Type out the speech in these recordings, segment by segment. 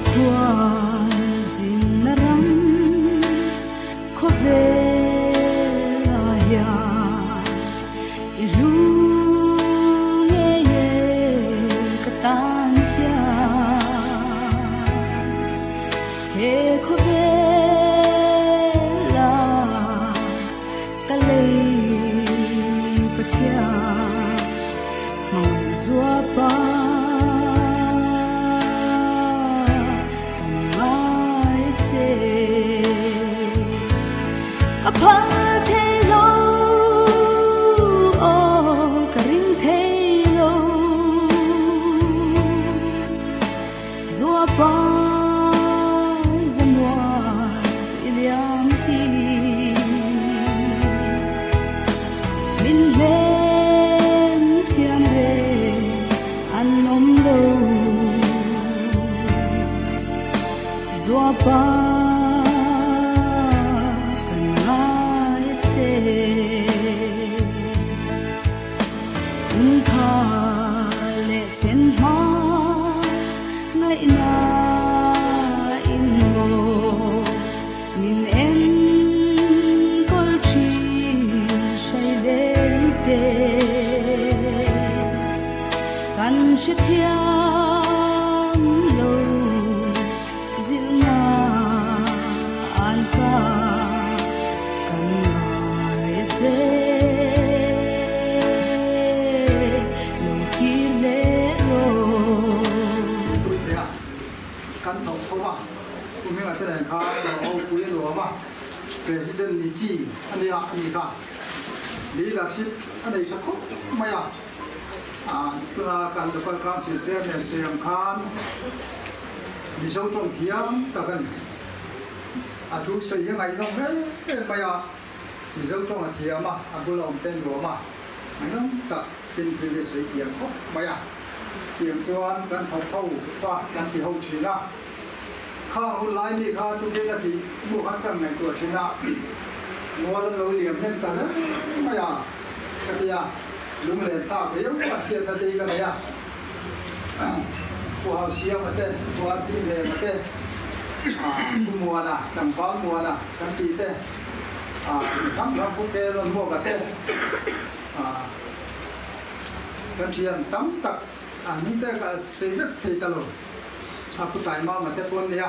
Ka khualzinna ram khawvelah hian i hlu ngei e ka tan hian. He khawvela ka lei Pathian hmangaih zuapa kan ngai che. Ka phal thei lo, aw ka ring thei lo. Zuapa zamual i liam hi. Min hlen thiam reng an awm lo. Zuapa kan ngai a che. Unkha leh chen hma ngaihna in maw min enkawl thin hraileng te. Kan hrethiam lo zilhna an ka kan ngai a che. Lo kir leh rawh. Tui ve a, kan thawk tho a, kum engah te nen khan lo hopui a nuam a, President ni chi a nia a ni kha, leadership a nei tha khawp mai a, tuna kan Local Council Chairman sawi ang khan Mizo tawng thiam tak a ni. A thu sawi hi ngaihnawm em em mai a, Mizo tawng a thiam a, a bula awm te a nuam a, ngaihnawm tak tin thil hi a sawi thiam khawp mai a. Tiang chuan kan thawk ho va kan ti ho thin a, kha hun lai mi kha tukin a tih hnu khan kan ngaihtuah thin a, mual an lo liam hnem ta reng mai a ka ti a, lunglen thlak riau a hriatna te hi ka nei a, Pu Hausiama te, Pu Arpi Hnema te, Pu Muana, Tlangval Muana kan tih te, mi hrang hrang Pu Kelon Muaka te, Kan thian tam tak a hming te ka sawi vek thei ta lo. A pu Taimama te pawh an ni a,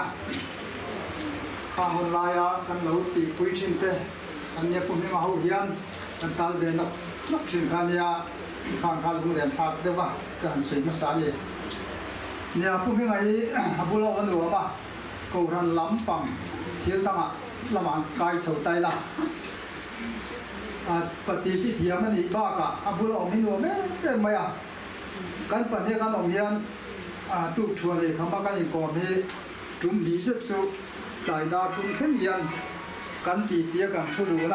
khang hun laia kan lo tihpui thin te an nia pu Hminga ho hian kan tal ve nawk nawk thin kha a nia, khang kha lunglen thlak deuh a ka han sawi hmasa a ni. Nia pu Hminga hi a bula awm a nuam a, Kohhran lampang thil dangah lamah an kai chho ta ila. A pati ti thiam a nih bakah a bula awm hi nuam em em mai a. Kan pahnih kan awm hian tuk thuan ei khama kan inkawm hi tum hnih zet chu tlai dar tum thleng hian kan ti tia kan thu dun a.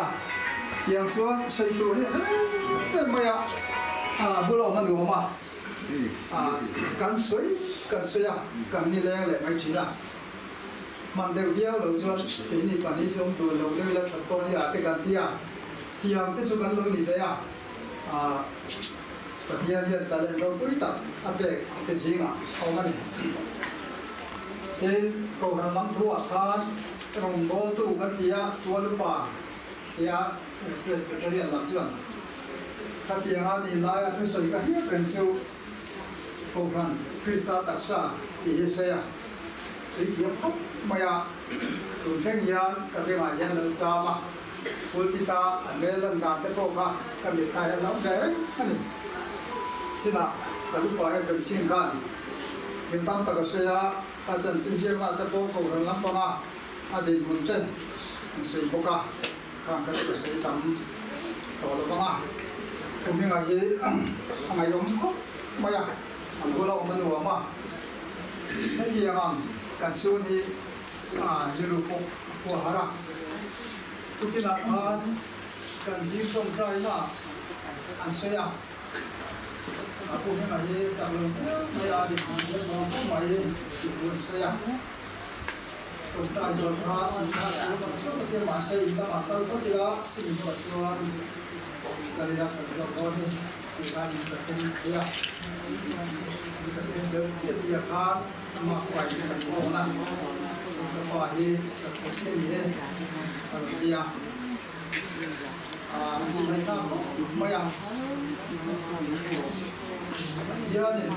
Tiang chuan sawi tur hi em em mai a, a bula awm a nuam a. Kan sawi kan sawi a, kan nileng leh mai thin a. Hman deuh viau lo chuan keini pahnih chu awm tur lo deuh ila that tawh nia te kan ti a, tiang te chu kan lo ni ve a, aah Pathian hian talent ropui tak a pek te zingah a awm a ni. Tin, Kohhran lam thuah khan rawngbawltu kan ti a, chuan upa tia Presbyterian lam chuan khatianga ni laia thusawi ka hriat reng chu Kohhran Krista taksa tih hi sawi a. Sawi thiam khawp mai a, tun thleng hian ka bengah hian lo cham a, pulpit a an hmel lan dan te pawh kha ka mitthla hian lo ve reng a ni. Chinah ka lupa Ephraim Singh khan thil tam tak a sawi a, a chanchin ziakna te pawh Kohhran lampanga a dinhmun te an sawi bawk a, khang kha chu ka sawi tam tawh lo vang a, Pu Hminga hi a ngaihawm khawp mai a, a bula awm a nuam a. Hetiang ang kan sun hi rilru pawh a khua har a, tukinah khan kan zing tawngtaina an sawi a, a pu hmingah hi chak lo viau mai a, dinhmun hian nuam fo mai tih thu an sawi a, tawngtai zawh kha an kha chu kan chhuak vek a, mahse in lamah kal phawt ila chumi hnuah chuan kan ila that zawk dawn hi tih khan in ka then thei a. Hetia khan amah pain kan hawn a, ka pa hi ka thawk e ni e a rawn ti a, a inhaihthlak khawp mai a. Pathianin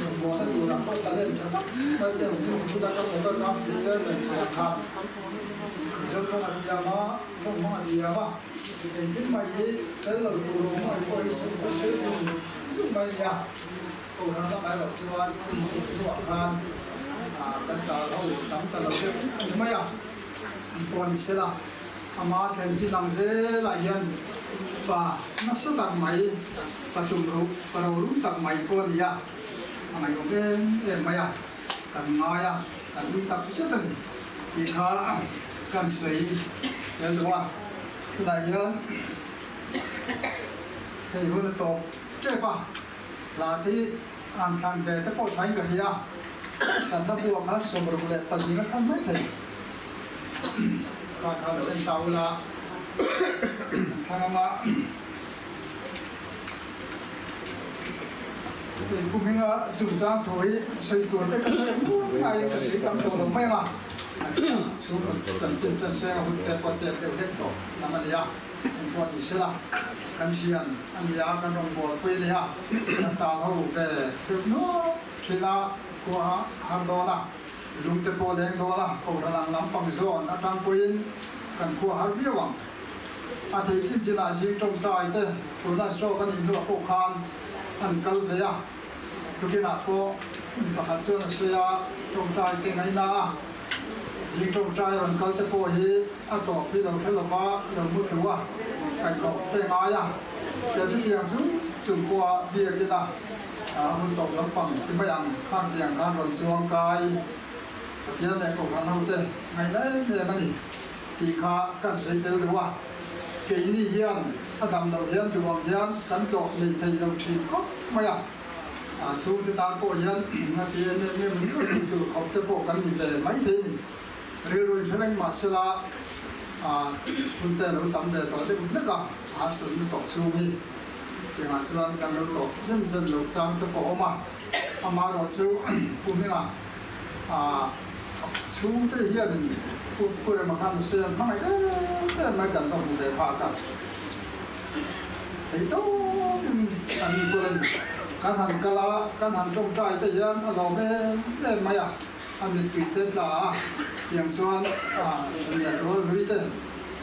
rawngbawlna turah pawh talent tha tak mai te ang chu chuta ka motor council chairman chhuah khan Mizo tawng a thiam a, tawng hmang a thiam a, engtin mai hi fel lo tur awm mai pawh hi sawi zung zung mai a nia. Kohhran lamah erawh chuan hnuah khan kan tal ho tam ta lo deuh a ni mai a, an pawh a ni sela, ama thlen chin ang zelah hian pa nasa tak mai, pa tum ruh, pa rorum tak mai pawh a ni a, a ngaihawm em em mai a, kan ngai a, kan ui tak zet a ni tih kha kan sawi tel duh a, tunah hian hei hun a tawp tep a. Hla te an thlan ve te pawh thain ka hria. Kan hla buah khan 64 a thlan mai thei. Kha kha lo en ta ula an thlang anga kei kum hinga chungchang thu hi sawi tur te ka hre ngai ka sawi tam tawh lo mai anga chhung chanchin te seng a hun te pawh chet deuh hlek tawh lam a nia. Engpawh ni sela, kan thian a ni a, kan rawngbawlpui a ni a, kan tan ho ve deuh nuap thin a, khua a har dawn a, lung te pawh leng dawn a, kohhran ang lampang zawn atang pawhin kan khua har viau ang. A thei chin chinah zing tawngtai te tuna stroke a nih hnuah pawh khan an kal ve a, tukinah pawh mi pakhat chuan a sawi a, tawngtai te ngaihna a. Zing tawngtai rawn kal te pawh hi a tawp hi lo hre lova lo mu thlu a, kaihthawh te ngai a, tia chutiang chu chung pawha biakin a hun tawp lampang ti mai ang khang tiang khan rawn chuang kai Pathian leh Kohhran ho te ngaihna em em a ni tih kha kan sawi tel duh a, keini hian a dam loh hian duh ang hian kan tlawh nei thei lo thin khawp mai a. A chhungte tan pawh hian a ti em em em chu tih tur khawp te pawh kan ni ve mai thei ni. Rilru in hre reng mah sela hun te lo tam ve tawh deuh hlek a, a sunna tawh chhung hi tiangah chuan kan lo tawh zen zen loh chang te pawh a awm a. Amaherawhchu Pu Hminga chhungte hianin Pu Rema khan a sawi a, hmangaih em em mai kan va hmu ve phak a. Thei tawkin an inkawl a ni. Kan han kal a, kan han tawngtai te hian a lawm em em mai a, a mittui te tla a, tiang chuan leh rual hlui te,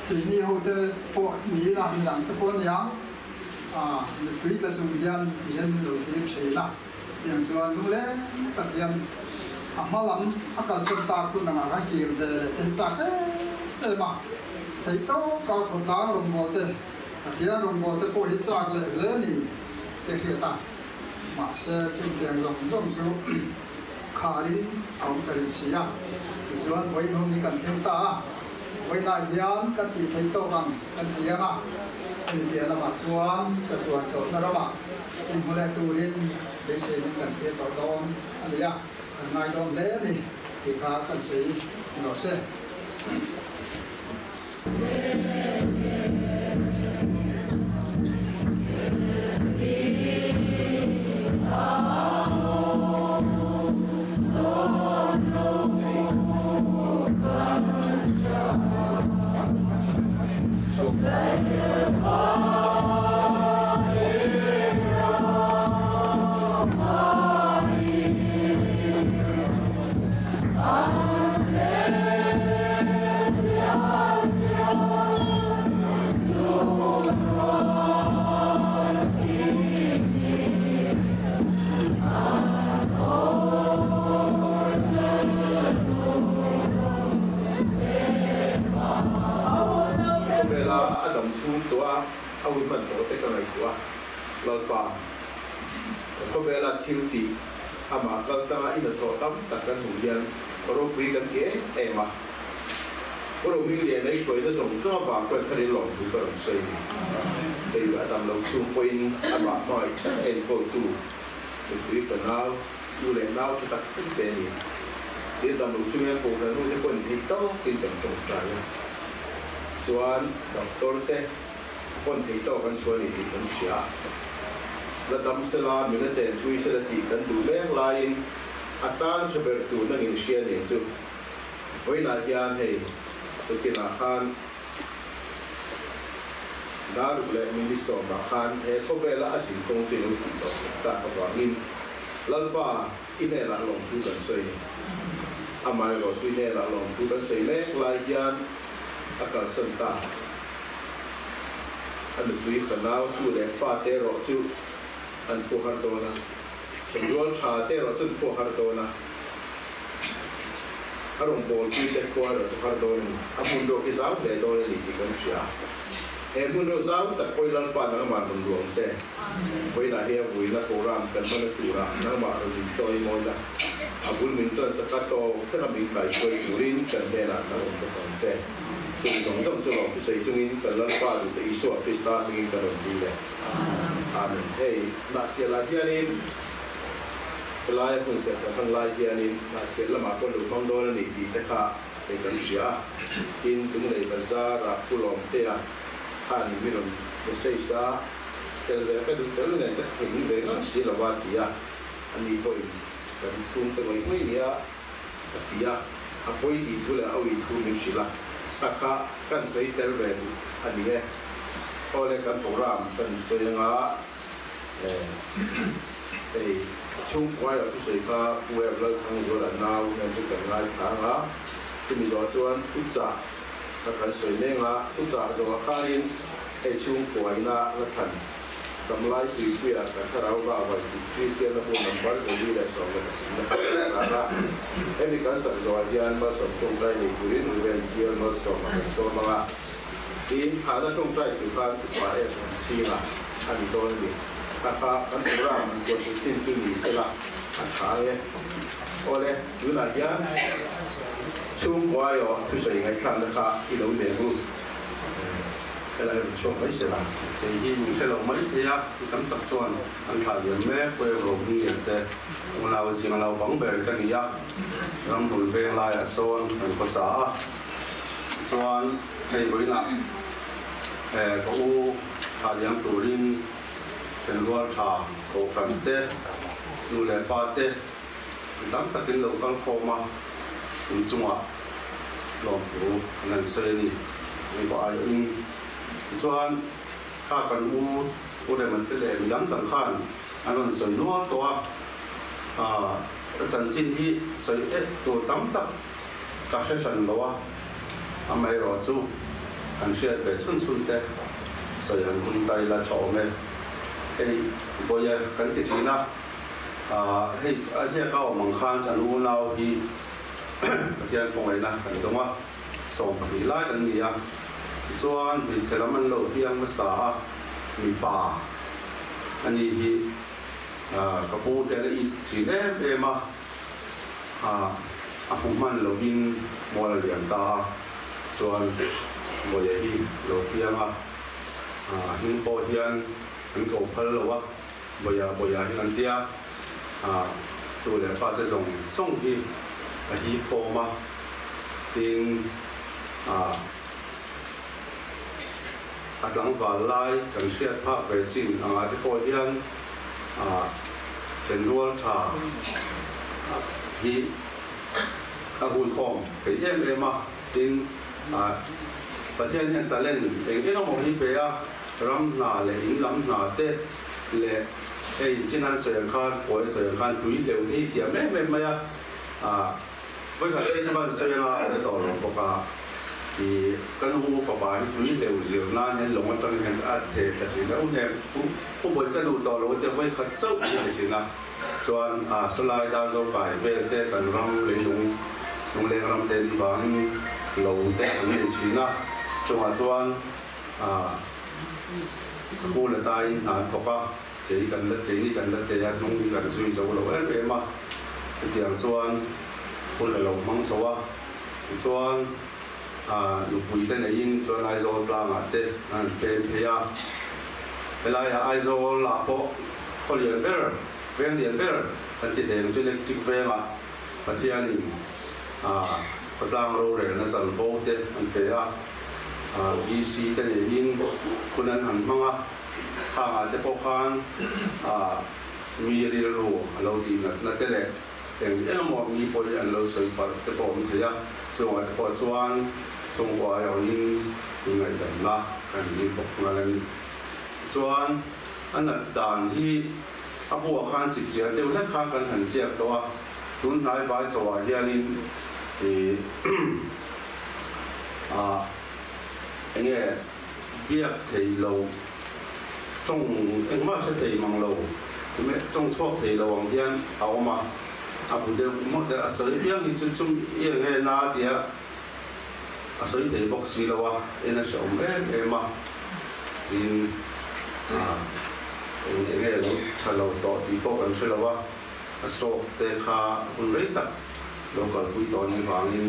keini ho te pawh ni ila mi dang te pawh a niang, mittui tla chung hian ti hian min lo thlir thin a, tiang chuan lungleng tak hian a hma lam a kalchawm tak hun angah khan kir ve leh te hi chak em em a, thei tawka khawtlang rawngbâwl te. Pathian rawngbâwl te pawh hi châk leh hle a ni te hriat a, mahse chutiang zawng zawng chu kharin a awm ta rih si a. Tichuan vawiin hun hi kan thleng ta a, vawiinah hian kan tih theih tawk ang kan ti ang a, hemi piah lamah chuan chatuan chawlhna ramah inhmu leh turin beiseiin kan thlir tawh dawn a ni a, kan ngai dawn hle a ni tih kha kan sawi rawh se. Khawvela a dam chhung tawh a, a hun hman tawh te ka ngaihtuah a, Lalpa, khawvela thil tih amah kal tanga i hnathawh tam tak kan hmuh hian ropui kan ti em em a. Pu Rohmingliana i hruaina zawng zawng avang pawhin thar in lawmthu ka rawn sawi ni. Hei a dam lo chung pawhin amah hmangaih tak a enkawltu nupui fanau, nu leh nau tha tak tak te a ni. Tin dam lo chung hian Kohhran nu te pawhin theih tawkin kan tawngtai a. Chuan doctor te pawn theih tawk an chhuah a ni tih kan hria. La dam sela, min a chen pui sela tih kan duh mek laiin a tan tha ber tur nangin hria nen chu vawiinah hian hei tukinah khan Daruk leh minute sawmah khan he khawvela a zin kawng chu i lo tih tawh sak tak avangin Lalpa i hnenah lawmthu kan sawi ni. Amaherawh chu i hnenah lawmthu kan sawi mek lai hian a kalsan ta. A nupui fanau tu leh fate erawh chu an phuah har dawn a, thenrual tha te erawh chu an phuah har dawn a, a rawngbawlpuite khua erawh chu har dawn a ni. A hmun ruak hi zau hle dawn a ni tih kan hria. He hmun ruak zau tak pawh hi Lalpa nangmah rawn ruang che. Vawiinah hi a vuina program kan hmana turah nangmah rawn inchawi mawi la, a bul min ṭansak a tawk thlenga min kaihruai turin kan hnenah nang awm bawk ang che. Chung zawng zawng chu lawm thusawi chungin kan Lalpa duhte Isua Krista hmingin ka rawn dil e. Amen. Hei, Hnahsialah hianin helaia hun serh kan hman lai hianin Hnahsial lamah pawh lo hmang dawn a ni tih te kha hei kan hria a. Tin, Lunglei Bazar-ah Pu Lawmtea khan mi rawn message a, tel ve ka duh tel nen ka thei ve ngang si lo a ti a, ani pawhin kan chhungte ngawih ngawih nia a ti a, a pawi tih thu leh a ui thu min hrilh a, a kha kan sawi tel ve duh a ni e. Aw le kan program kan sawi anga hei chhungkuaia thusawi kha Pu Ev Lalthangzuala nau hian chu kan ngaithla anga chumi zawh chuan thuchah ka kan sawi mek a, thuchah zawhah khanin hei chhungkuaina la thlan Damlai Tuipuia ka thlarau va vai tih Kristianna hmun number 413 na kan sak a. Hemi kan sak zawhah hian malsawm tawngtai nei turin Ruben Sial malsawm a kan sawm ang a. Tiin thlahna tawngtai tur khan upa em an chhing a, a ni dawn a ni. Kha kha kan program an buatsaih chin chu ni sela a tha ang e. Awle, tunah hian chhungkua erawh thusawi ngaihthlakna kha i lo nei ang u. Helai rawn chhuak mai se la. Kei hi min hre lo mai thei a, mi tam tak chuan an thlah liam mek pawh erawh hming lian te unau zinga naupang ber ka ni a, ramhmul veng laiah sawn kan khawsa a, chuan hei vawiinah ka u thlah liam turin thenrual tha kohhran te, nu leh pa te mi tam takin lo kal khawm a, in chungah lawmthu an han sawi a ni. Engpawh aiawhin tichuan kha kan u u Reman te leh mi dang dang khan an rawn sawi nual tawh a, aah ka chanchin hi sawi et tur tam tak ka hre hran lo a, amaherawh chu kan hriat ve chhun chhun te sawi ang hun ta ila tha awm e. Hei Bawia kan ti thin a. Hei a ziak a awm ang khan kan unau hi Pathian khawngaihna kan dawng a, 12 lai kan ni a. Tichuan hmeichhe lam an lo piang hmasa a, mipa a ni hi ka pu hian a it thin em em a, a hmu hman lovin mual a liam ta a, chuan Bawia hi lo piang a, hming pawh hian an ko phal lo a. Bawia bawia hi kan tia, tu leh fate zawng zawng hi a hi khawm a, tin a tlangval lai kan hriat phak ve chin angah te pawh hian thenrual tha hi a hui khawm thei em em a, tin Pathian hian talent eng eng emaw hi pe a, ram hna leh in lam hna te leh hei chin an sawi ang khan kawi a sawi ang khan tui hleuh hi thiam em em mai a, ah vawikhat phei chu kan sawi anga a awm tawh lo bawk a, ih ka nu fapa hi tui hleuh zir nan hian lawng atang hian a theh thla thin a, u hnem u bawih ka duh tawh lo a tia vawikhat chauh hi a ni thin a, chuan ah sawlai dar zo kai vel te kan ram leilung lungleng ram te nih vangin lo te an nei thin a, chungah chuan ah Ka pu la tain hna an thawk a, kei kan la keini kan la te a, hnung hi kan zui zo lo em em a, chutiang chuan hun a lo hmang chho a, tichuan nupui te neiin chuan Aizawl tlangah te an han pem phei a, helaiah Aizawl ah pawh khaw lian ber, veng lian ber kan ti thei ang chu electric vengah Pathianin khawtlang rorelna chanvo te an pe a. VC te neiin hun an han hmang a. Khangah te pawh khan mi rilru a lo tih natna te leh eng eng emaw mi pawi an lo sawi palh te pawh a awm thei a, chungah te pawh chuan chhungkaw aiawhin inngaihdamna kan ring bawk nghal a ni. Chuan a nat dan hi a buah khan chipchiar deuh hlek khan kan han ziak tawh a, tun hnai vai chhoah hianin ih ah enge biak thei lo tawng engmah hre thei mang lo tawng chhuak thei lo ang hian a awm a, a bu deuh mawlh deuh a sawi piang hi chu chum i eng nge na tia a sawi thei bawk si lo a, en a hrehawm em em a, tin eng eng nge lo tha lo tawh tih pawh kan hre lo a, a stroke te kha hun rei tak lo kalpui tawh anih vangin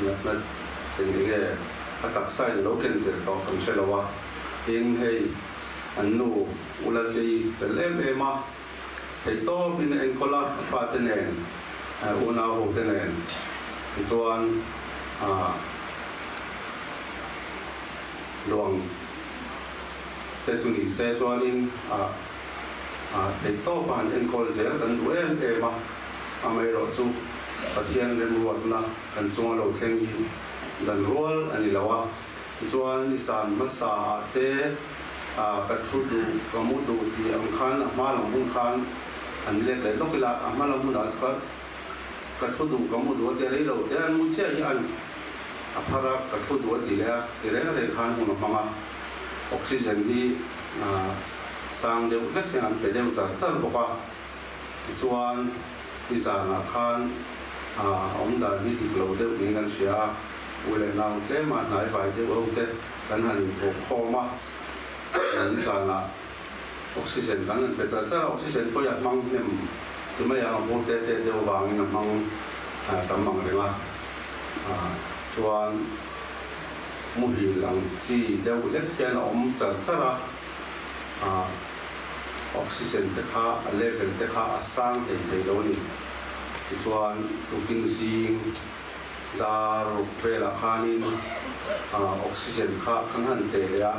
natna eng eng nge a taksa in lo ken tel tawh kan hre lo a, tin hei an nu Ulaltei fel em em a, theihtawp in a enkawl a, a fate nen unau ho te nen tichuan luang te chu ni se chuanin theihtawp a han enkawl zel kan duh em em a, amaherawh chu Pathian remruatna kan chunga lo thleng hi dan rual a ni lo a, tichuan nizan hmasa ah te ka thu duh, ka mu duh tih ang khan a hma lam hun khan an let leh lawk ila, a hma lam hunah chuan ka thu duh, ka mu duh a ti a, rei lo te an mu chiah hi an a phar a, ka thu duh a ti leh a, ti reng reng khan hun a hmang a, oxygen hi sang deuh hlek hian an pe deuh char char bawk a, tichuan nizanah khan a awmdan hi dik lo deuh niin kan hria a, u leh nau tlema hnai vai deuh ho te kan han inpawh khawm a, nizanah oxygen kan han pe char char a, oxygen pawh hi a hmang hnem ti mai ang, a bur te te deuh vangin a hmang tam ang reng a, chuan muhil ang chi deuh lek hian a awm char char a, oxygen te kha a level te kha a sang thei thei lo a ni. Tichuan tukin zing dar ruk velah khanin oxygen kha kan han teh leh a,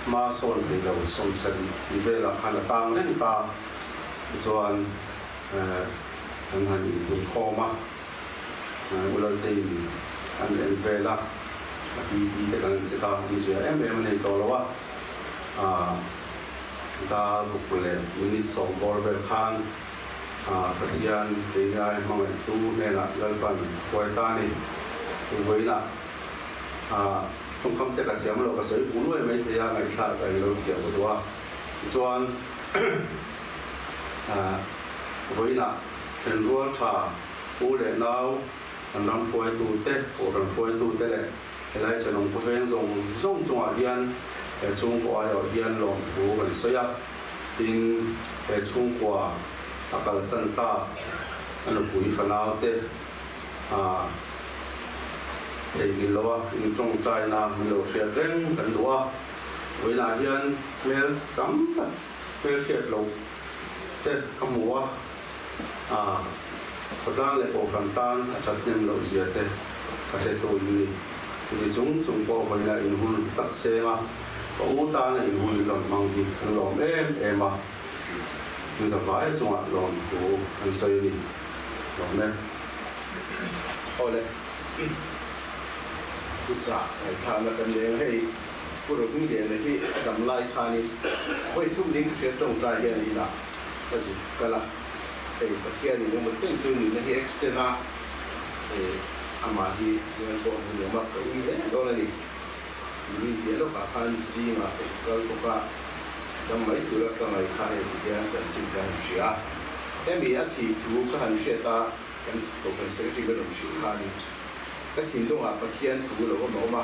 hma sawn thei lo 70 tih velah khan a tang reng ta. Tichuan kan han inpui khawm a, Ulaltein an en vel a, a BP te kan han check a, awmzia em em a nei tawh lo a, dar ruk leh minute sawm bawr vel khan Pathian keini ai hmangaihtu hnenah Lalpan huai ta a ni. Vawiinah tawngkam te ka thiam lo, ka sawi pung luai mai thei a, ngaihthlak ka englo thiam ka duh a. Tichuan vawiinah thenrual tha u leh nau kan ram hruaitute, kohhran hruaitute leh helai thenawm khawveng zawng zawng chungah hian he chhungkaw aiawh hian lawmthu kan sawi a. Tin, he chhungkua a kalsan ta a nupui fanaute a theihnghilh lo a, in tawngtaina min lo hriat reng kan duh a. Vawiinah hian hmel tam tak hmel hriat loh te ka hmu a, a khawtlang leh kohhran tan a thathnem loh zia te ka hre tu in ni. Chuti chung chung pawh vawiinah in hun tak seng a. Ka u tana in hun rawn hmang hi kan lawm em em a, in zavai chungah lawm thu kan sawi a ni. Lawm e. Awle, thuchah ngaihthlakna kan leng hei, Pu Rohmingliana hi a dam lai khanin vawi thum ning ka hriat tawngtai hian inah ka zuk kal a, hei Pathianin emaw chen chu nunna hi extend a, hei amah hi hmel pawh hmu nuam a, ka ui hle dawn a ni. Min piah lawkah khan zingah ka zuk kal bawk a, dam mai tura ka ngaih kha hei ti hian chanchin ka han hria a. Hemi a thih thu ka han hriat a, kan Kohhran Secretary ka rawn hrilh khanin ka thinlungah Pathian thu lo awm a awm a,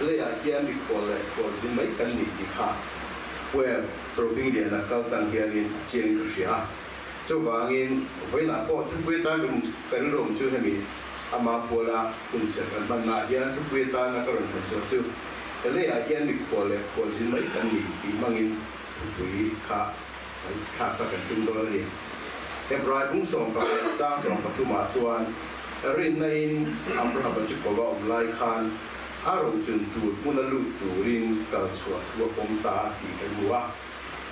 leiah hian mikhual leh khualzin mai kan ni tih kha Puem Robingliana kal tang hianin a chiangin ka hria a. Chuvangin, vawiinah pawh thupui atan ka rilru awm chu hemi ama puala hun serh kan hmannaah hian thupui atana ka rawn thlan chhuak chu he leiah hian mikhual leh khualzin mai kan ni tih hmangin thupui kha kan thlak kha kan tum dawn a ni. Hebrai bung 11 chang 13 ah chuan rinna in Abrahama chu kova awm lai khan. a rochun tur hmuna lut turin kal chhuah thu a pawm ta a tih kan hmu a.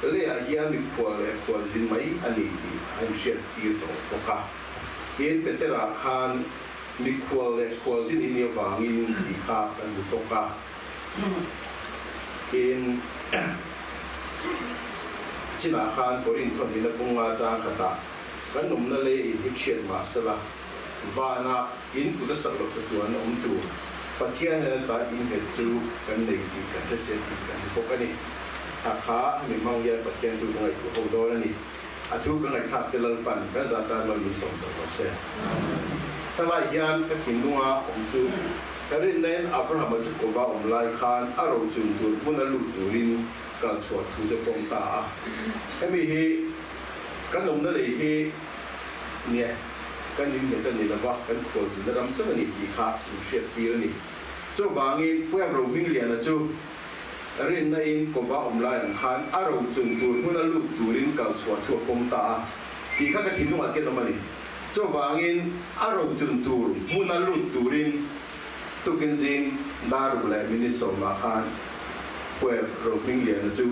Leiah hian mikhual leh khualzin mai a ni tih a inhriat tir tawh bawk a. Tin, Petera khan mikhual leh khualzin i nih avangin tih kha kan hmu bawk a. Tin, chinah khan Korinth thawnthin a pung nga chang khatah kan awmna lei in hi ṭhiat mah sela, vanah in kut a sak loh chatuan awm tur Pathian nen ata innghet chu kan nei tih kan hre sia tih kan hmu bawk a ni. A kha hemi hmang hian Pathian chu ka ngaihtuah ho dawn a ni. A thu ka ngaihthlak te Lalpan kan zah tan lo min sawm sak rawh se. Thalai hian ka thinlunga awm chu ka rinna in Abrahama chu kova awm lai khan a rochun tur hmun a lut turin kal chhuah thu chu a pawm ta a. Hemi hi kan awmna lei hi nia kan innghet a ni lova, kan khualzinna ram chauh a ni tih kha min hriat tir a ni. Chuvangin Pueblo Hmingliana chu rinna in kova awm lai ang khan a rochun tur hmun a lut turin kal chhuah thu a pawm ta a tih kha ka thinlungah khian awm a ni. Chuvangin a rochun tur hmun a lut turin tukin zing dar ruk leh minute sawmah khan Pueblo Hmingliana chu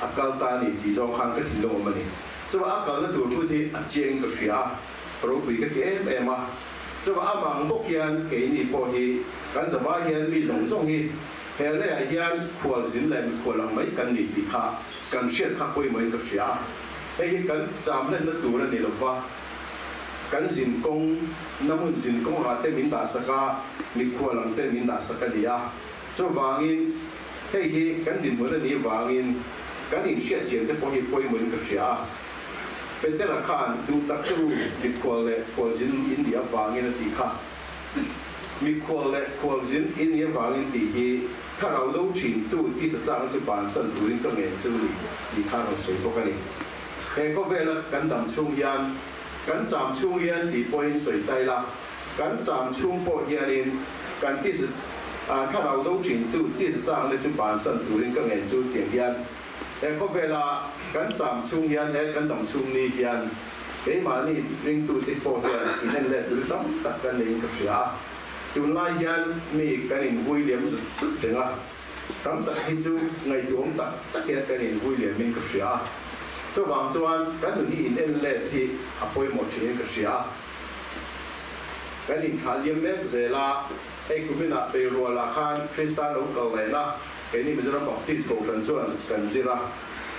a kal ta a ni tih zawng khan ka thinlung awm a ni. Chuvang a kalna tur phut hi a chiang ka hria a, ropui ka ti em em a. Chuvang amang bawk hian keini pawh hi kan zavai hian mi zawng zawng hi he leiah hian khualzin leh mikhual ang mai kan ni tih kha kan hriat kha pawimawhin ka hria a. Hei hi kan cham hlenna tur a ni lova, kan zin kawng na hmun zin kawng ah te min dahsak a, mikhual ang te min dahsak a ni a. Chuvangin hei hi kan dinhmun a nih vangin kan inhriat chian te pawh hi pawimawhin ka hria a. Petera khan duh tak che u mikhual leh khualzin in nih avangin a tih kha. Mikhual leh khualzin in nih avangin tih hi thlarau do thin tu tisa chang chu bansan turin ka ngen chu ni tih kha a rawn sawi bawk a ni. He khawvela kan dam chhung hian kan cham chhung hian tih pawhin sawi ta ila, kan cham chhung pawh hianin kan tisa thlarau do thin tu tisa chang te chu bansan turin ka ngen chu tiang hian He khawvela kan cham chhung hian he kan dam chhung ni hian keimahni ringtute pawh hian inen leh tur tam tak kan neiin ka hria a. Tunlai hian mi kan invui liam zut zut reng a, tam tak hi chu ngaihtuahawm tak tak hian kan invui liamin ka hria a. Chuvang chuan kan nun hi inen let hi a pawimawh thinin ka hria a. Kan inthlah liam mek zel a, hei kuminah Beirualah khan Krista lo kal lehna, Keini Mizoram Baptist Kohhran chuan kan zir a,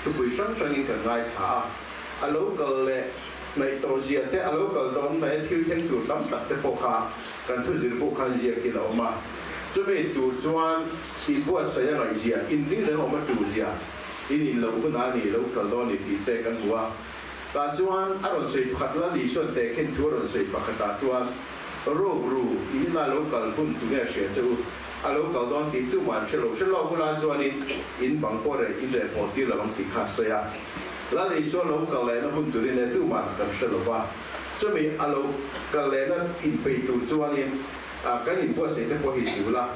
thupui hrang hrangin kan ngaithla a. A lo kal leh hnaih tawh zia te, a lo kal dawn hnaia thil thleng tur tam tak te pawh kha kan thu zir pawh khan ziakin a awm a. Chumi tur chuan inbuatsaih a ngaih zia, inring reng awm a tu zia, in in loh hunah a ni lo kal dawn ni tih te kan hmu a. Tah chuan a rawn sawi pakhat Lal Isuan tehkhin thu a rawn sawi pakhatah chuan, Ruk ru, i ina lo kal hun tu nge hria che u? A lo kal dawn tih tumah an hre lo. Hre lawk ula chuanin in bang pawh reh in reh pawh tir lo ang tih kha a sawi a. Lal Isua lo kal lehna hun turin leh tumah kan hre lo va. Chumi a lo kal lehna inpeih tur chuanin kan inbuatsaih te pawh hi tul a.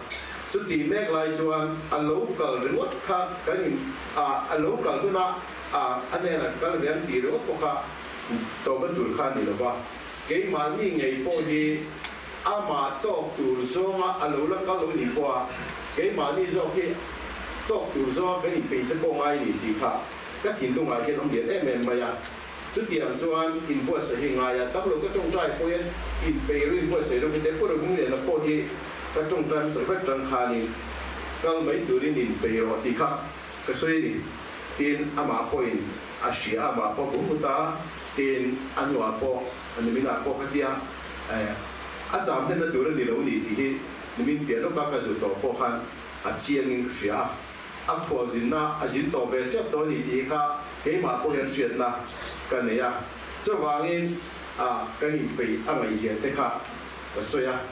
Chutih mek lai chuan a lo kal ringawt kha kan in a lo kal huna a hnenah kal ve ang tih ringawt pawh kha tawpna tur kha a ni lo va. Keimahni ngei pawh hi Amah tawk tur zawnga a lo la kal lo ni pawh a, keimahni zawk hi tawk tur zawnga kan inpeih te pawh ngai ni tih kha ka thinlungah hian awm lian em em mai a. Chutiang chuan inbuatsaih hi ngai a, tam lo ka tawngtai pawh hian inpeih ru inbuatsaih ru hete Pu Rohmingliana pawh hi ka tawngtai hmasa ber tang khanin kal mai turin inpeih rawh tih kha ka sawi a ni. Tin, amah pawhin a hria, amah pawh bu hmut a, tin, a hnuah pawh niminah pawh ka tia, a cham hlenna tur a ni lo ni tih hi nimin piah lawka ka zu tawh pawh khan a chiangin ka hria a, a khualzinna a zin tawh ve tep tawh a ni tih hi kha keimah pawh hian hriatna ka nei a, chuvangin kan inpeih a ngaihzia te kha ka sawi a,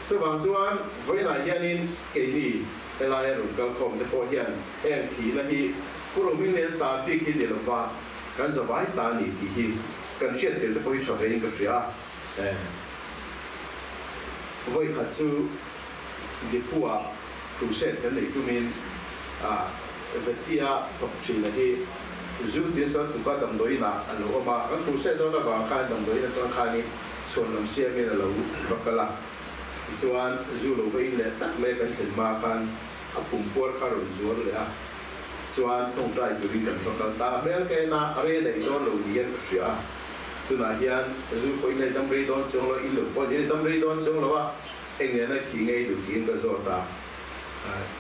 chuvang chuan vawiinah hianin keini helaia rawn kalkhawm te pawh hian heng thihna hi Pu Rohminglian ta bik hi ni lova kan zavai ta a ni tih hi kan hriat tel te pawh hi tha vein ka hria a. Vawi khat chu Dipua crusade kan nei tumin Vetia thawk thina hi zu tin sal tuka damdawiin ah a lo awm a, kan crusade dawn avang khan damdawiin atang khanin chhuanlam siamin a lo va kal a. Tichuan, zu lo va in leh tlat mai a kan thlen hma khan a pum puar kha a rawn zuar leh a, chuan tawngtai turin kan va kal ta. A hmel ka en a, a rei daih dawn lo niin ka hria a, tunah hian zu pawh in la dam rei dawn chuang lo, in lo pawh in la dam rei dawn chuang lo a, eng nena thi ngei duh tiin ka zawt a.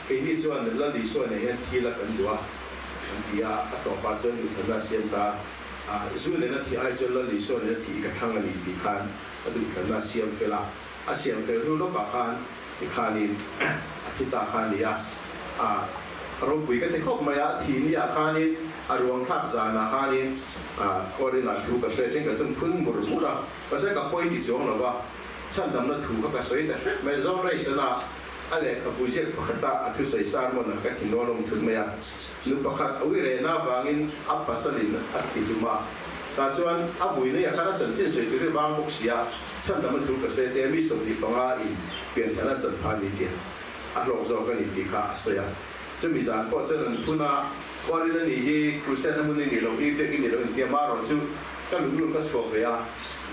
Keini chuan Lal Isua nen hian thi la kan duh a, an ti a, a tawpah chuan duhthlanna a siam ta a, zu nena thih ai chuan Lal Isua nena thih ka thlang a ni tih khan a duhthlanna a siam fel a, a siam fel hnu lawkah khan tikhanin a thi ta kha a ni a, a ropui ka ti khawp mai a, thi niah khanin a ruang thlak zanah khanin Corinna thu ka sawi a, then ka chun phun mur mur a, mahse ka pawi ti chuang lo va, chhandamna thu kha ka sawi ta hrep mai, John Rayson-a a lehkhabu ziak pakhata a thusawi sermon ah ka thi nual awm thut mai a, nu pakhat a ui rehna avangin a pasalin a ti hlum a, tah chuan a vui nei ah khan a chanchin sawi tur hi vang bawk si a, chhandam a thu ka sawi te mi 25 in pianthana chan pha ni tih a hlawk zawk a ni tih kha a sawi a, chumi zan pawh chuan an phun a, Khuarin a nih hi crusade a hmun i nih loh hi biak i nih loh intia marawh chu ka luhlul ka chhuak ve a,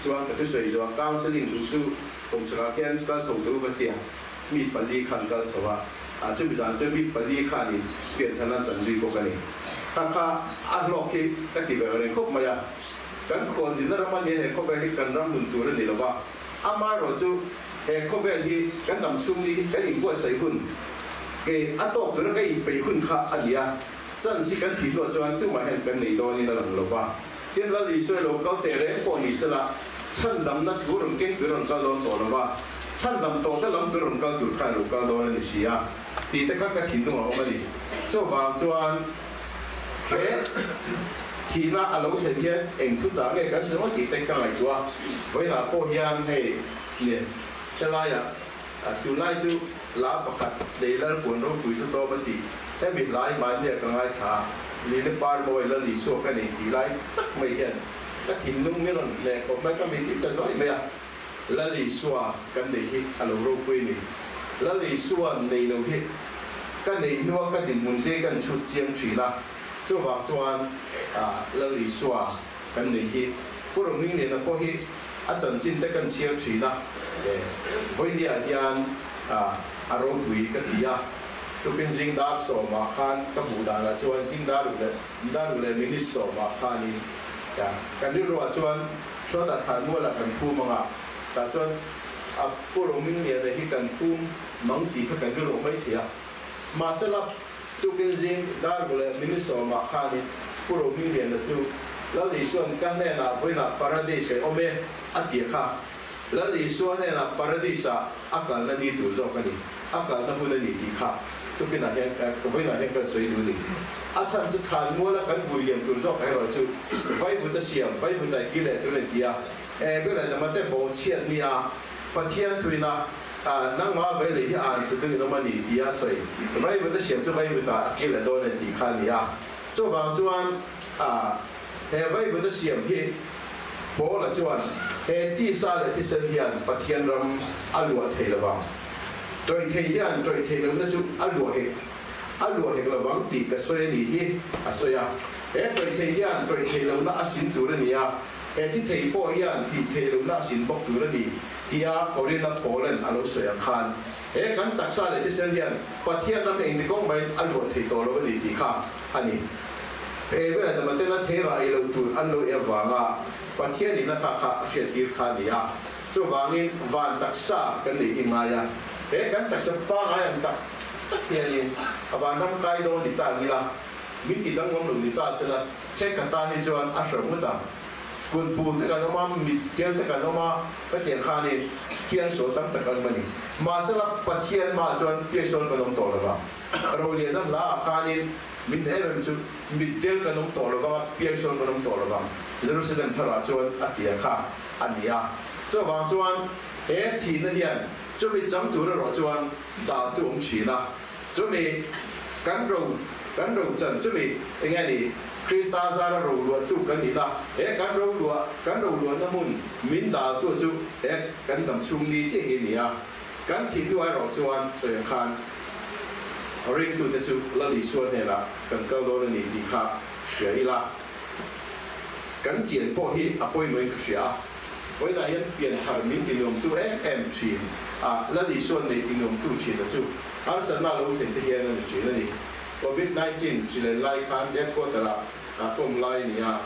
chuan ka thusawi zawh counselling duh chu Kawmchhakah khian kal chho tur ka tia, mi pali khan kal chho a, ah chumi zan chuan mi pali khanin pianthana an chan zui bawk a ni. Kha kha a hlawk hi ka ti ve reng khawp mai a, kan khualzinna ram a nia he khawvel hi kan ram nun tur a ni lova, amaherawh chu he khawvel hi kan dam chhung ni hi kan inbuatsaih hun ke a tawk tura ka inpeih hun kha a ni a, chance hi kan thih hnuah chuan tumah hian kan nei dawnin a lang lova. Tin, Lal Isua lo kal teh reng pawh ni sela, chhandamna thu rawn keng tur rawn kal dawn tawh lo va, chhandam tawhte lam tur rawn kal tur khan lo kal dawn a ni si a, tih te kha ka thinlung a awm a ni. Chuvang chuan he thihna a lo thlen hian eng thu chah nge kan sawi ngawt tih te ka ngaihtuah a, vawiinah pawh hian hei nen helaiah tunlai chu la pakhat lei lal puan ropui chu tawm a ti. Hemi hlai mahnia ka ngaithla a, Lili Parmawi Lal Isua ka nei tih lai tak mai hian ka thinlung min rawn hleh khawp mai, ka mit ta zuai mai a, Lal Isua kan nei hi a lo ropui a ni. Lal Isua nei lo hi ka nei hnua ka dinhmun te kan chhut chiang thin a, chuvang chuan Lal Isua kan nei hi Pu Rohmingliana pawh hi a chanchin te kan chhiar thin a, vawinia hian a ropui ka ti a. Tukin zing dar sawmah khan ka hmuh danah chuan zing dar uk leh dar uk leh minute sawmah khanin kan rilruah chuan Hluatah Thlanmualah kan phum ang a, tah chuan a Pu Rohmingliana hi kan phum mang tih kha kan rilruah mai thei a. Mahsela tukin zing dar uk leh minute sawmah khanin Pu Rohmingliana chu Lal Isua'n ka hnenah vawiinah Paradise a awm e a ti a kha. Lal Isua hnenah Paradis-ah a kalna ni tur zawk a ni, a kalna hun a ni tih kha tukinah hian vawiinah hian kan sawi duh a ni. A chhan chu thlanmuala kan vui liam tur zawk erawh chu vaivuta siam, vaivuta i kil leh tur a ni ti a, e ber Adama te bawh chhiat nia Pathian thuina nangmah vei lei hi an chu ding in awm a ni tia sawi, vaivuta siam chu vaivuta a kil leh dawn a ni tih kha a ni a. Chuvang chuan he vaivuta siam hi Paula chuan he tisa leh thisen hian Pathian ram a luah thei lo vang. Tawih thei hian tawih theih lohna chu a luah hek a luah hek lo vang tih ka sawi a nih hi a sawi a. He tawih thei hian tawih theih lohna a sin tur a ni a, he thi thei pawh hian thih theih lohna a sin bawk tur a ni tia Korinth-a Paula'n a lo sawi ang khan he kan taksa leh thisen hian Pathian ram engti kawng maiin a luah thei tawh lo a ni tih kha a ni. He vela damaten a thei rah ei lo tur an lo ei avanga Pathian in a ta kha a hriattir kha a ni a. Chuvangin van taksa kan neih hi ngai a, he kan taksa pangai ang tak tak hianin a vanram kai dawn ni ta ang ila, min ti danglam lo ni ta sela, check ka tan hi chuan a hreuh ngawt ang. Kut bul te kan awm a, mit tel te kan awm a, ka tiang khanin piangsual tam tak an awm a ni. Mahsela Pathian hmaah chuan piangsual kan awm tawh lo vang. Roliana hlaah khanin Min em em chu mitdel kan awm tawh lo vang a, piangsual kan awm tawh lo vang, Jerusalem tharah chuan a ti a kha a ni a. Chuvang chuan he thihna hian chumi chang tur erawh chuan dah tu awm thin a, chumi kan ro kan ro chan chumi eng nge ni Krista zara ro luahtu kan nih na, he kan ro luah kan ro luahna hmun min dal tu chu he kan dam chhung ni chiah hi a ni a. Kan thih hnu erawh chuan sawi ang khan ringtute chu Lal Isua hnenah kan kal dawn a ni tih kha hria ila, kan chian pawh hi a pawimawhin ka hria a. Vawiinah hian pianthar min tinuamtu em em thin a, Lal Isuan nei tinuamtu thin a chu harsatna lo thlen te hian a ni thin a ni. Covid 19 hrilen lai khan headquarter ah ka awm lai a ni a,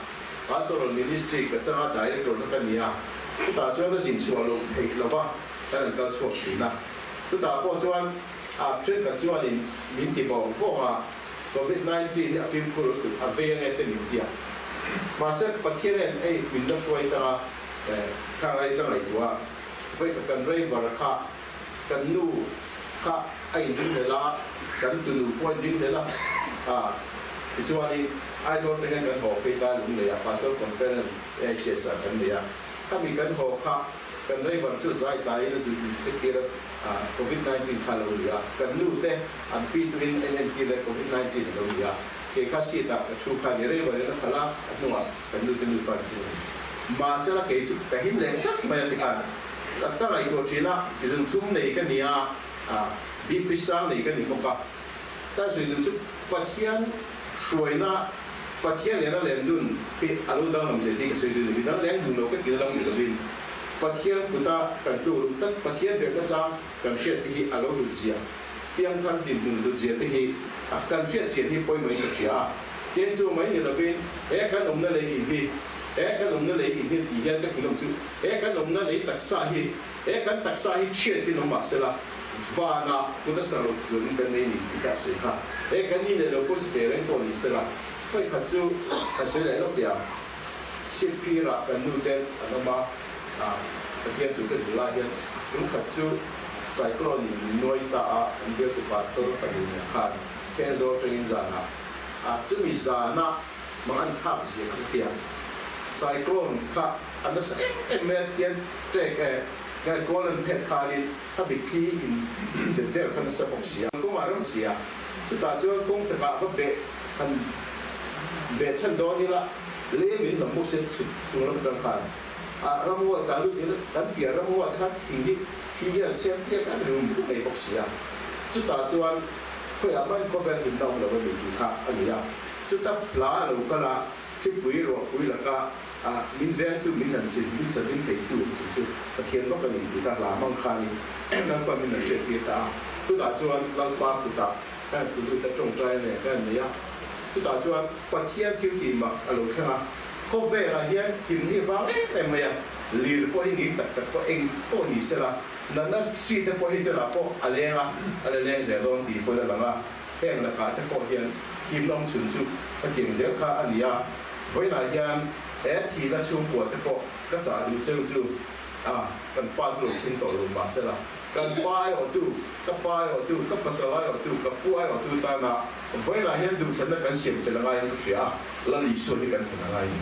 Pastoral Ministry ka changa Director kha ka ni a, chutah chuan a zin chhuah loh theih lova kan han kal chhuak thin a. Chutah pawh chuan a thenkhat chuanin min ti bawng bawng a, Covid 19 hi a fimkhur lutuk a vei ange te min ti a. Mahse Pathian hian hei min la hruai tang a, khang ai ka ngaihtuah a, vawikhat kan driver kha kan nu kha a inring hlel a, kan tunu pawh a inring hlel a, tichuanin Aizawl te hian kan haw phei ta Lunglei ah Pastor Conference AICS ah kan nei a, khami kan haw kha kan driver chu zai tlaiin a zui te tir a, Covid 19 kha a lo ni a, kan nu te an pi tuin a inentir leh Covid 19 a lo ni a, kei kha seat ah ka thu kha ni driver in a khalh a, a hnungah kan nu te nufa an thu a ni. Mahsela kei chu ka him leh tlat mai a tikhan ka ngaihtuah thin a, zunthum nei ka ni a, BP sang nei ka ni bawk a, ka zui duh chu Pathian hruaina, Pathian nena len dun hi a lo danglam zia tih ka sawi duh ni. Midang leng dun lo ka tih na lam ni lovin Pathian kuta kan tluk ruk tlat, Pathian belhna chang kan hriat te hi a lo hlut zia, piangthar dinhmun hlut zia te hi kan hriat chian hi pawimawhin ka hria a. Tin, chu mai ni lovin he kan awmna lei in hi, he kan awmna lei in hi tih hian ka thinlung chu he kan awmna lei taksa hi, he kan taksa hi chhiat in awm mah sela vanah kut a sa lo turin kan nei ni tih kha a sawi kha. He kan ni leh lo pawh si teh reng pawh ni sela, vawikhat chu kan sawi leh lawk teh ang. Chhipphirah kan nu ten an awm a, Pathian thu ka zir lai hian lungkhat chu cyclone in min nuai ta a, kan bialtu pastor fanu nen khan Thenzawl tangin zanah a chumi zana mang an thlak zia kha ka tia. Cyclone kha a nasa em em mai a, tian trek eh kawl an phet khanin a mitthli in bet vel kha nasa bawk si a. Kawngah ram si a, chutah chuan kawng chakah va beh han beh chhan dawn ila lei min lam bawk se chhuk chung lam atang khan a ramngawi tan lut ila kan piah ramngawi te kha thing hi thli hian an siam piak a rum mai bawk si a. Chutah chuan khawiah hman khawvel hlimna awm lo a ni tih kha a ni a. Chuta hla a lo kal a, thlipui ruahpui laka min vengtu, min han chim, min chavin theitu chu chu Pathian bawk a ni tih kha hla hmang khanin Lalpa min han hriattir ta a. Chutah chuan Lalpa kutah ka han tlu lut a, tawngtai a nen ka han nei a. Chutah chuan Pathian thil tih mak a lo thleng a, khawvelah hian hlimna hi a vang em em mai a, lir pawh hi ngir tak tak pawh eng pawh ni sela, Natna hri te pawh hi tunah pawh a leng a, a la leng zel dawn tih pawhin a lang a, heng lakah te pawh hian himna awm chhun chu ka tiang zel kha a ni a, vawiinah hian he thihna chhungkua te pawh ka chah duh cheu chu a, kan pa chu lo thleng tawh lo mahsela kan pa aiawhtu, ka pa aiawhtu, ka pasal aiawhtu, ka pu aiawhtu tana vawiinah hian duhthlanna kan siam fel a ngaiin ka hria a, Lal Isua hi kan thlen a ngai a ni.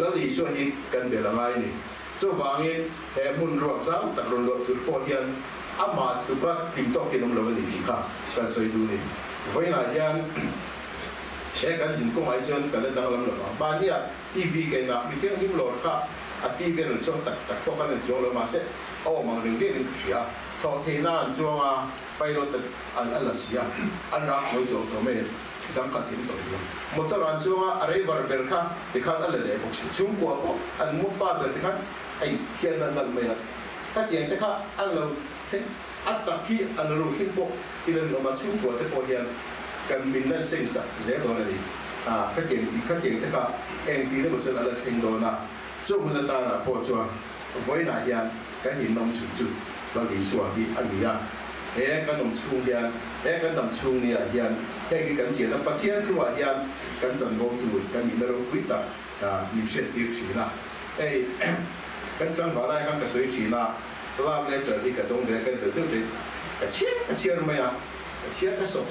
Lal Isua hi kan bel a ngai a ni. Chuvangin he hmun ruak zau tak rawn luah tur pawh hian amah tluka tling tawkin awm lo a ni tih kha kan sawi duh ni. Vawiinah hian he kan zin kawngah hi chuan kan la danglam lo vang. Mahnia TV ka inah mi thianghlim lawr kha a TV a rawn chuang tak tak pawh kan rawn chuang lo mahse a awm ang reng viauin ka hria. Thawh theihna an chuang a, pilot an a la si a, an rak chawi chuang tawh mai a ni. Dang kha thim tawh lo. Motor an chuang a, a driver ber kha tikhan a la leh bawk si. Chhungkua pawh an mu pa ber tikhan a inthian nalh nalh mai a. Khatiang te kha an lo thleng, a tak hi a la ro thleng pawh i la rinawm a, chhungkua te pawh hian kan min lan seng sak zel dawn a ni. Khatiang tih khatiang te kha eng tih emaw chuan a la thleng dawn a. Chu hmun atana pawh chuan vawiinah hian kan innawm chhun chu Lal Isua hi a ni a. He kan awm chhung hian, he kan dam chhung ni ah hian heng hi kan chian a, Pathian thu ah hian kan chanvo tur kan nihna ropui tak min hriattir thin a. Hei kan tlangval lai khan ka sawi thin a, love letter hi ka dawng ve a, kan deuh deuh thin, ka chhiar ka chhiar mai a, ka chhiar ka sawp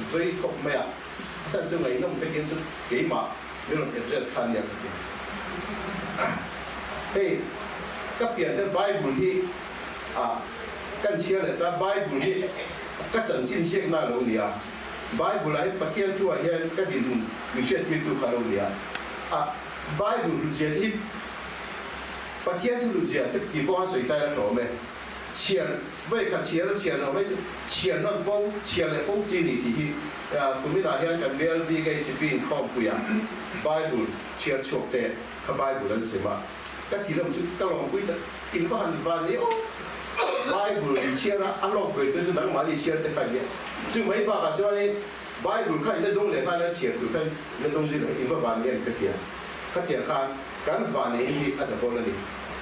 vei khawp mai a, a chhan chu ngaihnawm takin chu keimah min rawn address kha ania ka ti. Hei ka pian te Bible hi a kan chhiar leh ta, Bible hi ka chanchin ziakna a lo ni a, Bible ah hian Pathian thu ah hian ka dinhmun min hriattirtu kha a lo ni a, a Bible hlutzia te hi Pathian thu hlutzia te tih pawh han sawi tai la tawm e, chhiar vawi khat chhiar a chhiar loh mai chu chhiar nawn fo, chhiar leh fo chi ni tih hi kuminah hian kan VLBKHP inkhawmpuiah Bible chhiar chhuak te kha Bible an sem a. Ka ti lam chu ka lawmpui tak in va han van e aw. Bible in chhiar a, a lawk ber tur chu nangmahni chhiar te kha nia. Chu mai bakah chuanin Bible kha in la dawng leh nghal a, chhiar tur kha in la dawng zui lo, in va van em ka ti a. Khatiang khan kan van ei hi a double a ni.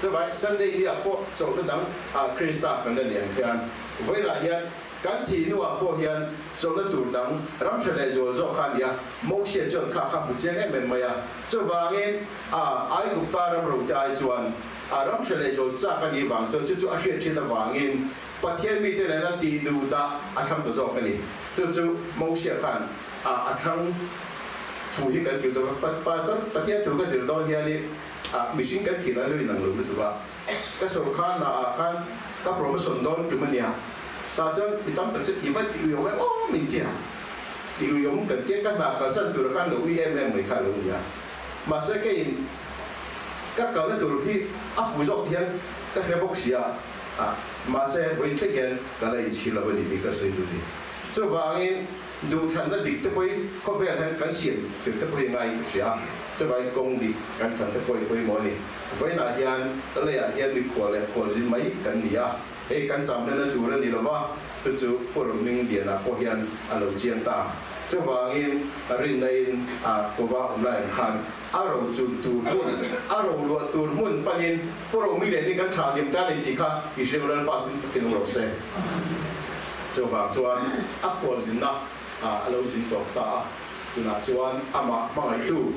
Chuvai Sunday ni ah pawh chawlhna dang ah Krista kan la nei ang khian vawilah hian kan thih hnuah pawh hian chawlhna tur dang ram hre leh zual zawk kha a ni a, Mosia chuan kha kha hmu chiang em em mai a. Chuvangin a Aigupta ram rote ai chuan a ram hre leh zual chak a nih vang chuan chu chu a hriat thin avangin Pathian mite nena tih duh dah a thlang ta zawk a ni. Chu chu Mosia khan a a thlang fu hi kan tih tur a, Pastor Pathian thu ka zir dawn hianin a mihring kan thih lai lo inang lo lutuk a, ka sorkar hnaah khan ka promotion dawn tum a nia, tah chuan mi tam tak chu i va tih uiawm em aw min ti a, tih uiawm kan tia ka hna kalsan tura khan lo ui em em mai kha a lo ni a, mahse keiin ka kalna tur hi a fu zawk ti hian ka hre bawk si a, mahse vawiin thleng hian ka la inchhir lo a ni tih ka sawi duh a ni. Chuvangin duhthlanna dik te pawhin khawvel hian kan siam fel te pawhin ngaiin ka hria a, chuvangin kawng dik kan thlan te pawhin pawimawh a ni. Vawiinah hian leiah hian mikhual leh khualzin mai kan ni a, hei kan chamhlena tur a ni lo va, chu chu Pu Roming Liana pawh hian a lo chiang ta. Chuvangin rinna in a kova awm lai ang khan a ro chun tur hmun, a ro luah tur hmun panin Pu Roming Lian hi kan thlah hlim ta a ni tih kha i hriau Lalpa chu fakin awm rawh se. Chuvang chuan a khualzinna a lo zin tawp ta a, tunah chuan amah hmangaihtu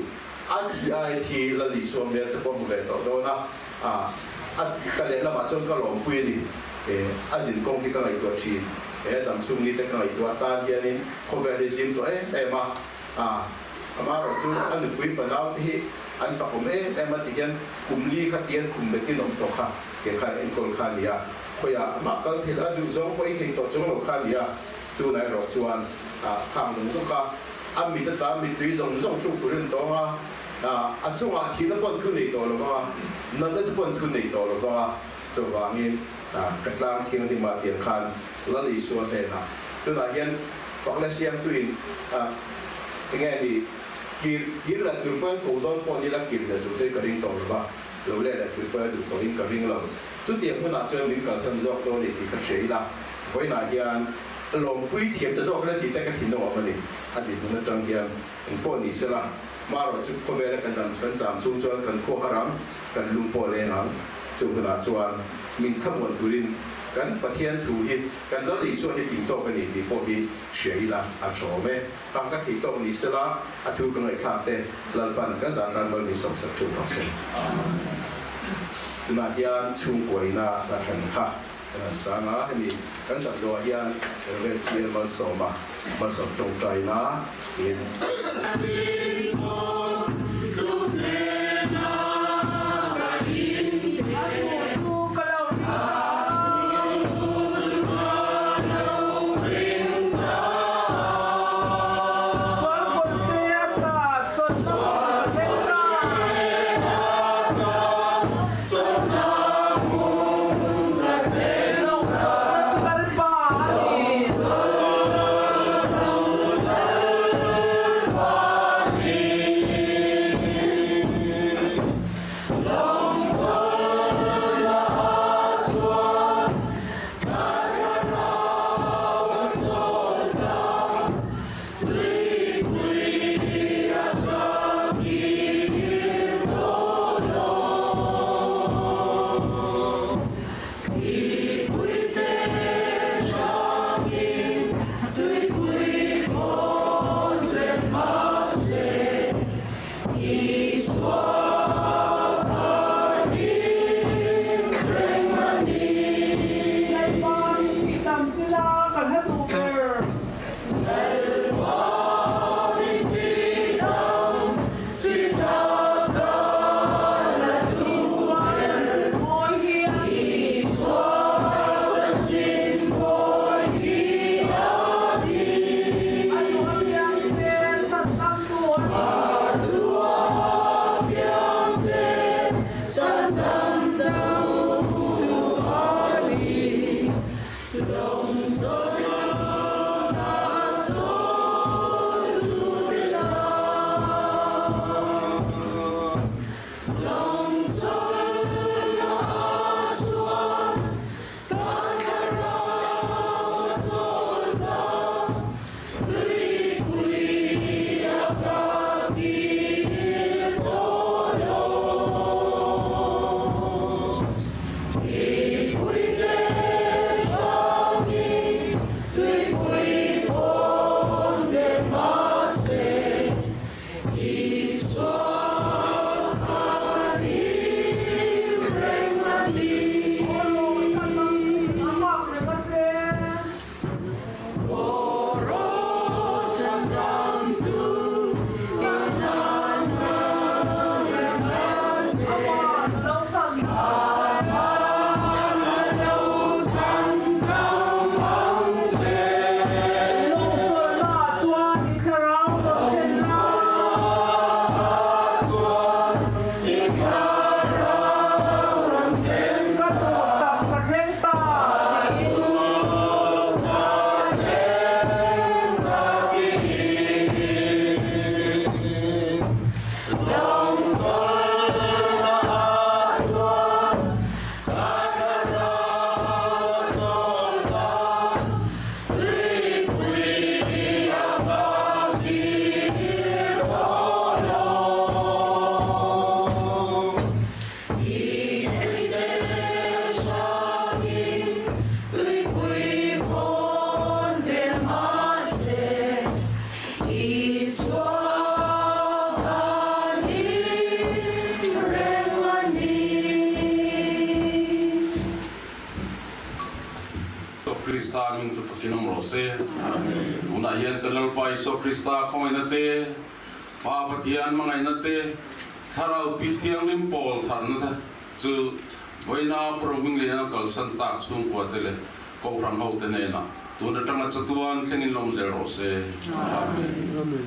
a thi ai thi Lal Isua hmel te pawh hmu ve tawh dawn a, a ka lehlamah chuan ka lawmpui a ni. A zin kawng hi ka ngaihtuah thin, he a dam chhung ni te ka ngaihtuah atan hianin khawvel hi zim tawh em em a, amaherawhchu a nupui fanau te hi an fakawm em em a ti hian kum li kha tian khum betin awm tawh kha ke khan enkawl kha a ni a. Khawiah mah kal thil a duh zawng pawh i thei tawh chuang lo kha a ni a, tunah erawh chuan khang lung zawk a, a mit ata mittui zawng zawng hruk turin tawng a, a chungah thihna pawn thu nei tawh lo vang a, natna te pawn thu nei tawh lo vang a, chuvangin ka tlang thianghlim ah tiang khan Lal Isua hnenah tunah hian fakna siamtuin enge ni kir kir leh tur pawhin ko dawn pawh nila kir leh tur te hi ka ring tawh lo va, lo leh leh tur pawhin a duh tawhin ka ring lo. Chutiang hmunah chuan min kalsan zawk dawn ni tih ka hria ila, vawiinah hian lawmpui thiam ta zawk ila tih te ka thinlung awm a ni. A dinhmun atang hian engpawh ni sela, marawh chu khawvela kan dam kan cham chhung chuan kan khuak a rang, kan lung pawh leng ang. Chu hunah chuan min thlamuan turin kan Pathian thu hi kan Lal Isua hi tling tawk a ni tih pawh hi hria ila a tha awm e. Kang ka thei tawk ni sela, a thu ka ngaihthlak te Lalpan ka zah tan mal min sawmsak thu rawh se. Tunah hian chhungkua ina hla thlan kha kan han sang a, hemi kan sak zawhah hian Rev. CL Malsawma Malsawm tawngtaina in. Krista hming chu fakin awm rawh se. Tunah hian kan Lalpa Isua Krista khawngaihna te, Pa Pathian hmangaihna te, Thlarau Pi Thianghlim pawl tharna te chu vawiina Prohming lian a kalsan tak chhungkua te leh Kohhran ho te hnenah tun atanga chatuan thlengin lawm zel rawh se. Amen.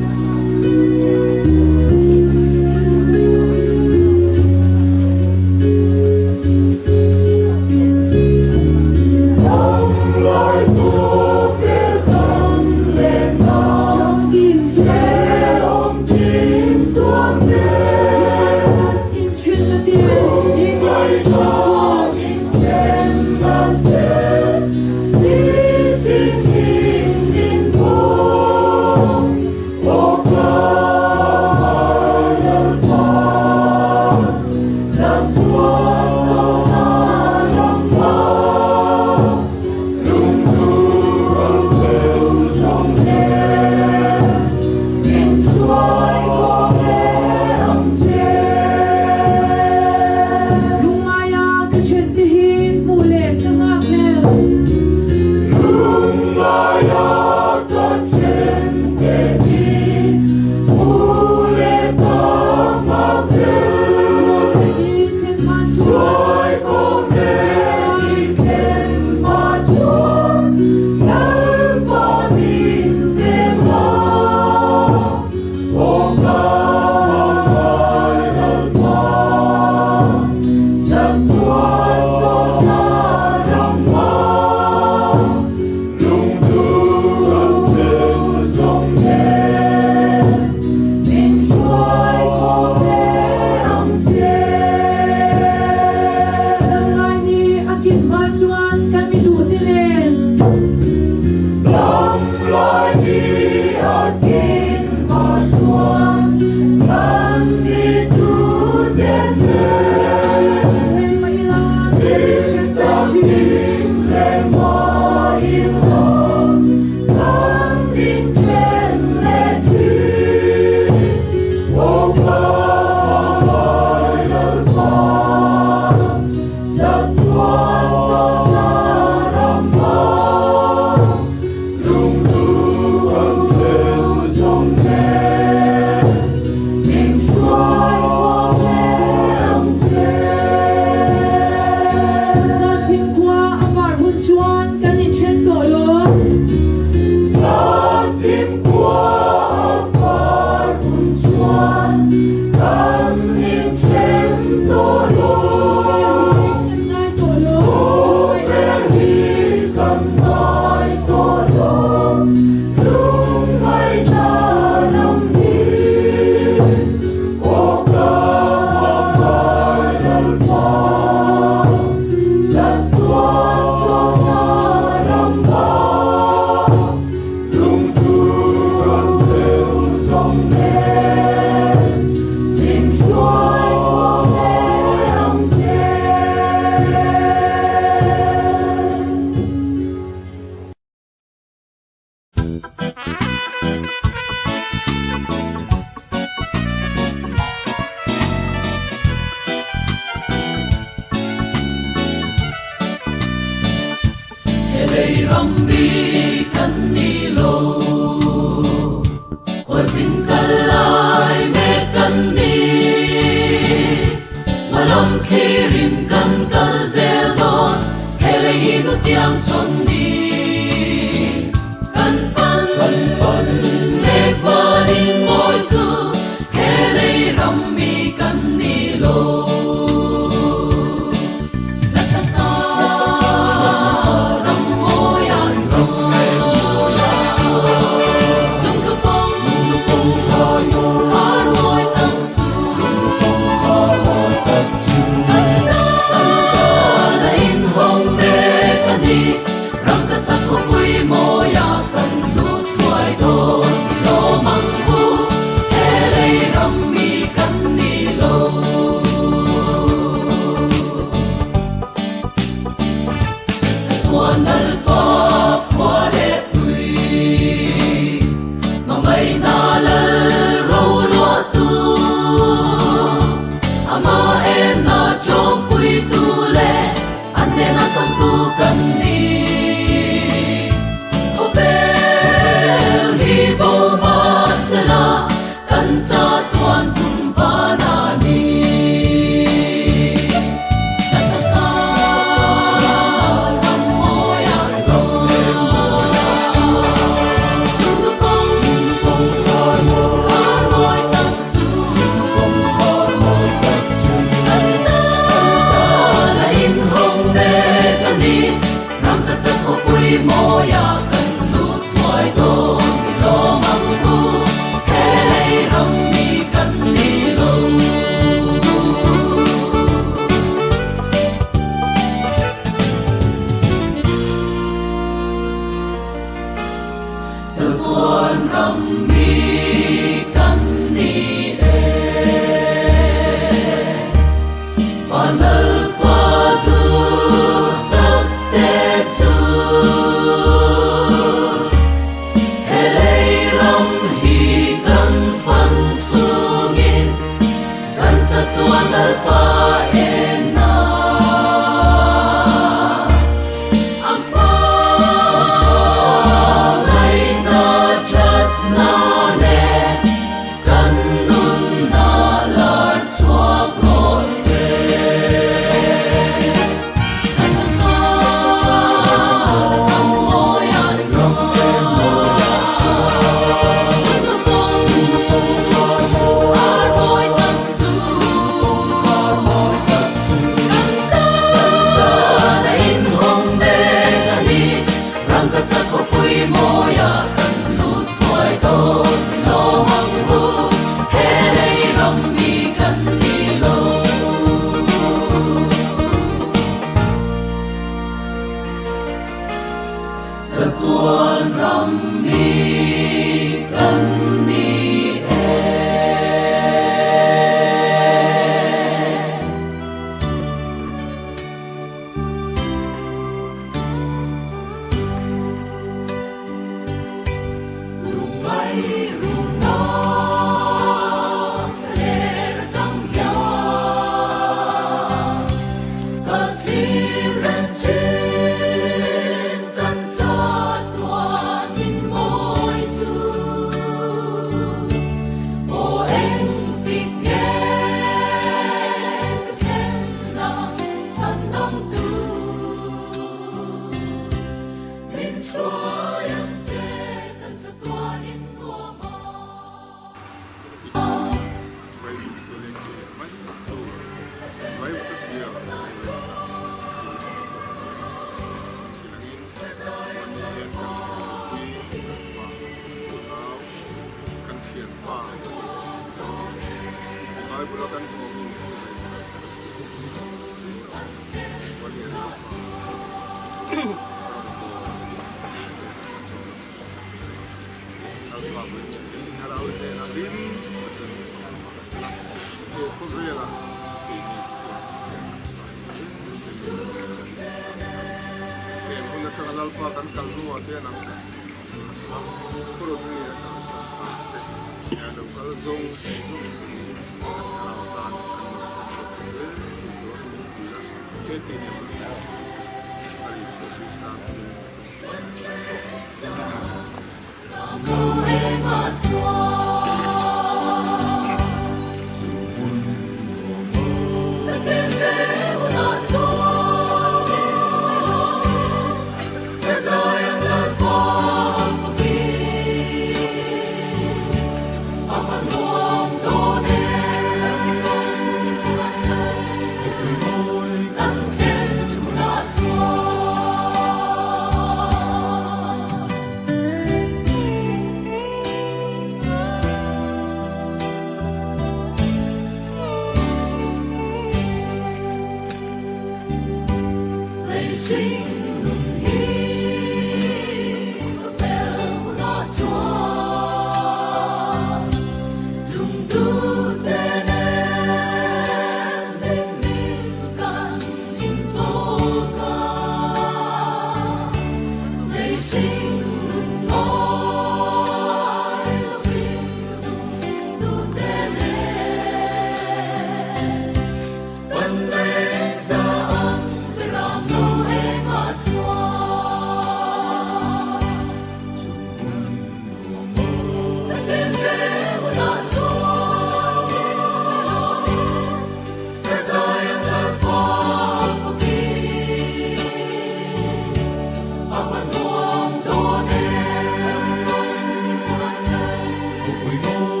We